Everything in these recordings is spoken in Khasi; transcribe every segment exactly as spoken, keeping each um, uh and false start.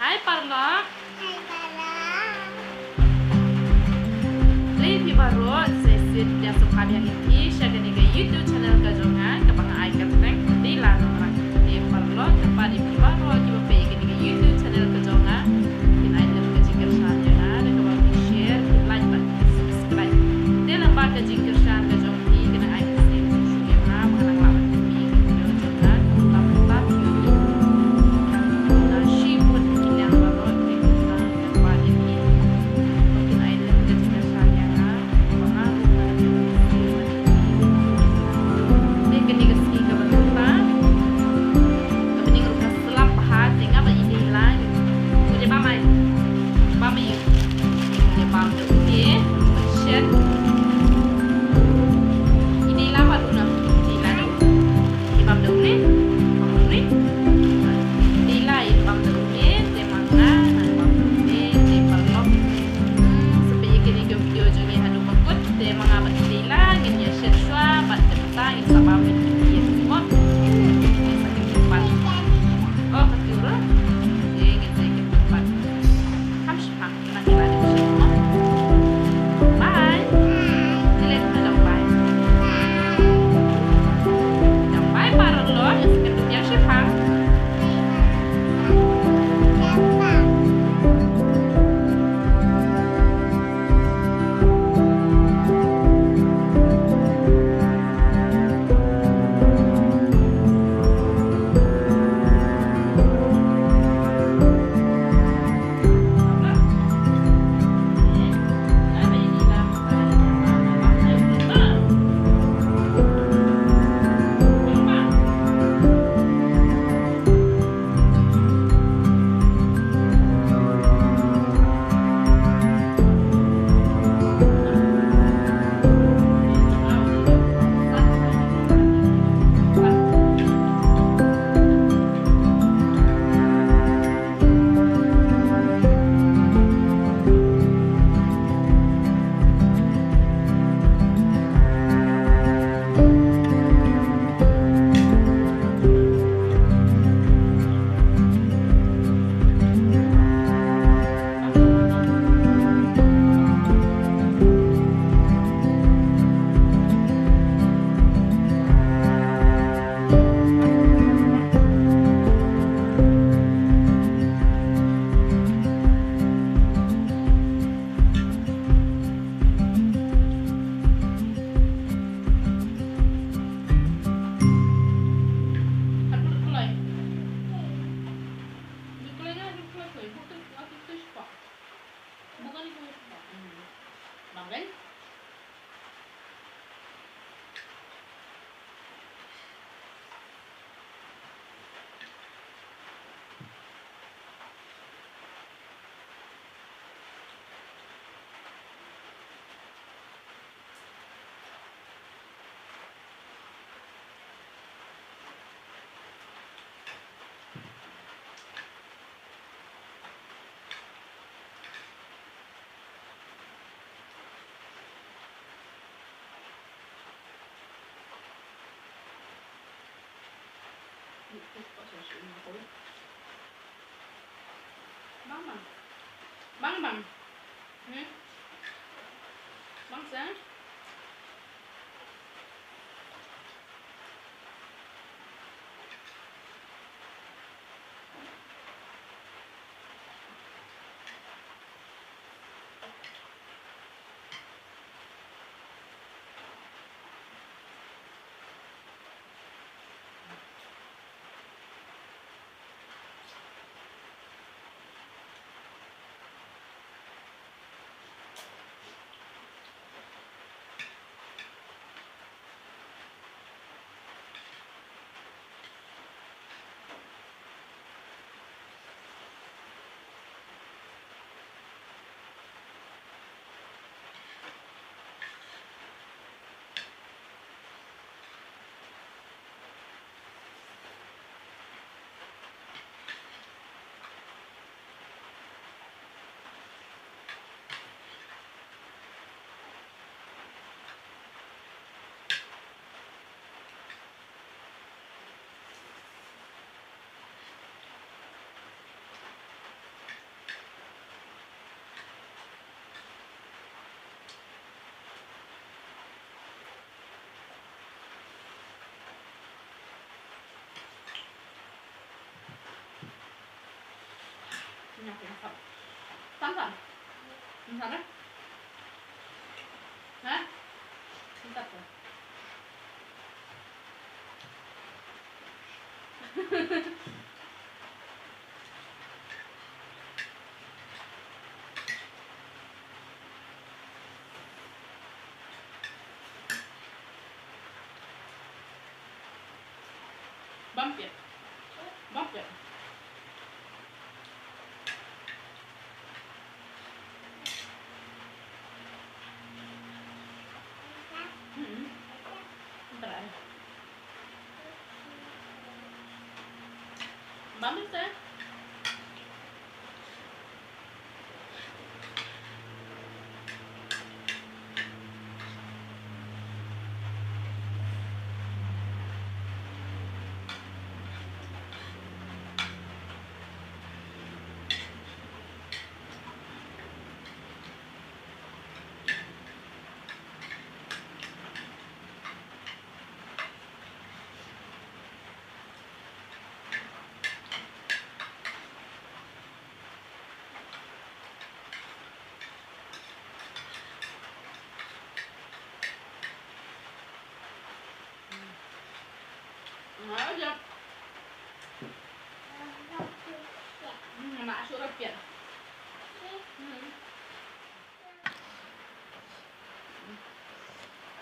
Hai paralok. Hai paralok. Khublei phi baroh, sa shisien pdiang sngewbha ïa phi sha kane ka YouTube channel ka jong nga, kaba nga ai kyrteng Dila Nongrang. Te paralok, kyrpad ïa phi baroh kiba peit ïa kane ka YouTube channel ka jong nga, phin ai lem ka jingkyrshan ïa nga da kaba phin share, phin like bad phin subscribe. Te lyngba ka jingkyrshan ka jong phi, ka nang ai ka sien shuh ïa nga ba nga nang lah ban pynmih ïa ka video jong nga. Tap tap ïa u. Nga shibun ki liang baroh ki kyrteng lyngba ïa phi. Ba kin ai lem ka jingkyrshan ïa nga. Ba nga ruh ngan ïa phi. Te kane ka sngi kaba mynta, kaba ning ruh ka slap bha, te nga bad i Dila. Ngi dei bam ai. Bam ïa u. Ngi dei bam da une. Shen. I Dila bad u na. I Dila da u. Ngi bam da une. Bam da une. I Dila i bam da une. Te ma nga ngan bam da une. Te paralok. Hmm, sa peit ïa kane ka video jong ngi haduh ba kut. Te ma nga bad i Dila ngin ïa shet shuwa bad te mynta ngin sa bam ïa ki ïa ki mo. Ngin sa kynduh pat. Oh, ka tiura. Te ngin sa kynduh pat. Kham shipang. Bang, bang. Bang, bang. Hmm? Bang, sa? Nya, nya, sap. Sam, sam. Sam, eh? Ha? Sam, sam. Bam pia. Bam pia. Hmm. Berat. Bam pia.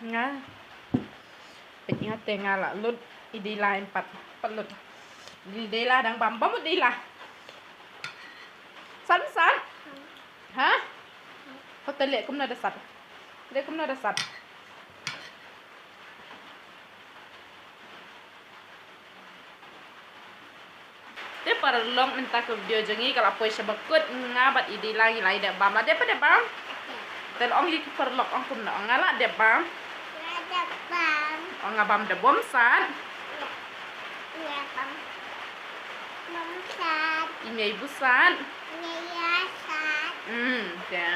Nga peit nga te nga la lut, i Dila em pat, pat lut. I Dila dang bam, bam i Dila. Sat, sat. Ha? Ko te leh kumno da sat. Leh kumno da sat. Te paralok, mynta ka video jong ngi ka la poi sha ba kut, nga bad i Dila ngi la ïa dep bam. La dep, dep bam. Te ong ïa ki paralok, ong kumno, ong nga la dep bam. Nga dep bam. Ong nga bam da bym sat. Nga bam. Bym sat. I mei bu sat. I mei ya sat. Hmm, te.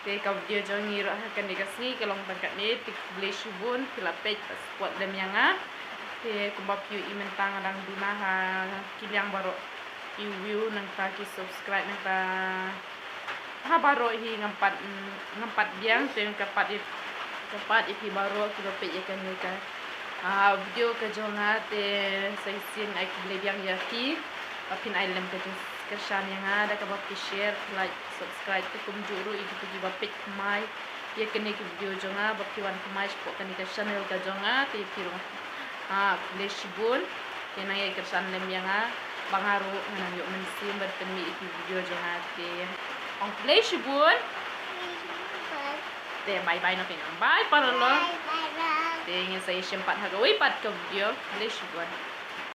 Te ka video jong ngi ruh ha kane ka sngi ka long tang katne, te khublei shibun phi la peit, support lem ïa nga. Te kumba phi ïohi mynta nga dang duna ha ki liang baroh, ki view nangta ki subscribe nangta ha baroh hi ngam pat, ngam pat biang, te nga kyrpad ïa, kyrpad ïa phi baroh kiba peit ïa kane ka, ah, video ka jong nga, te sa shisien ai khublei biang ïa phi ba phin ai lem ka jingkyrshan ïa nga da kaba phi share, like, subscribe, te kumjuh ruh ïa kito kiba peit thymmai ïa kane ka video jong nga, ba phi wan thymmai shapoh kane ka channel ka jong nga, te phi ruh, ah, khublei shibun. Te nang ïa kyrshan lem ïa nga ba nga ruh ngan nang ïoh mynsiem ban pynmih ïa ki video jong nga, te ong khublei shibun. Te bye bye noh phi, bye paralok. Te ngin sa ïashem pat ha kawei pat ka video. Khublei shibun.